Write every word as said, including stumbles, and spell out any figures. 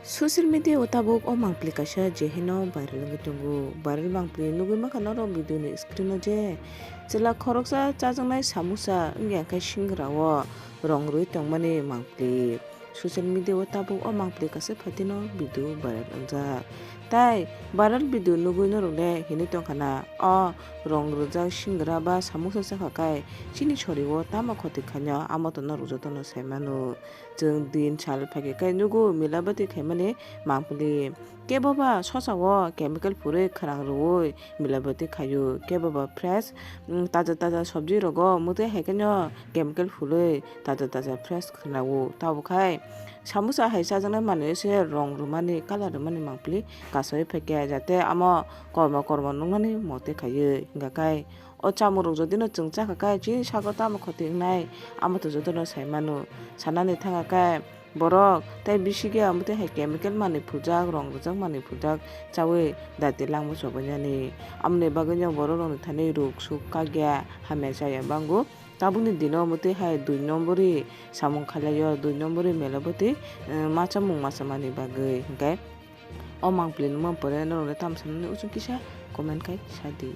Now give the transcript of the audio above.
Social media o tabuk o mangpili kaisa je hino viral wngwi tongo. Viral mangpili nugwi mankha norok video ni screen o je chwla khoroksa chajaknai samosa wngya khe singra o rong rwi tongmani mangpili. Social media o tabuk o mangpili kaisa phatino video viral wngjak. Tai viral video nugwi norok le hinwi tongkha na, o rong rwjak singra ba samosa chakha kai chini sori o tamo khoti khainw amo to norok jotono sai mano. Chwng din sal phaikhe kai nugo milabati khaimani mangpili. Kebo ba sosa o chemical phurwi khwrang rwui milabati khaio, kebo ba fresh, mm, taja taja sobji rogo mwtwi hai kheno chemical phurwi taja taja fresh khwnao. Tabuk khai samosa hai chajaknai manwi se rong rwmani, colour rwmani mangpili kasui phaikhe, jate amo kormo kormo nuknani mote khaiwi. Hingkha kai o chamung rok jodi no chwng chakha kai chini sago tamo khoti wngnai, amo to jotono sai mano. Sanani thangkha kai borok tei bisigi amo tei hai chemical manwi phurjak, rong rwjak manwi phurjak chawi dati langma chobainani. Amoni bagwi no borok rokni thani ruk suk kakya, hamya chaya bango. Tabukni dino mwtwi hai dui nombori samung khailaiyo, dui nombori melabati, eh, ma chamung ma chamani bagwi. Hinkhe o mangpili nukma pore norokni tamo sanani, uchung kisa comment khai sadi.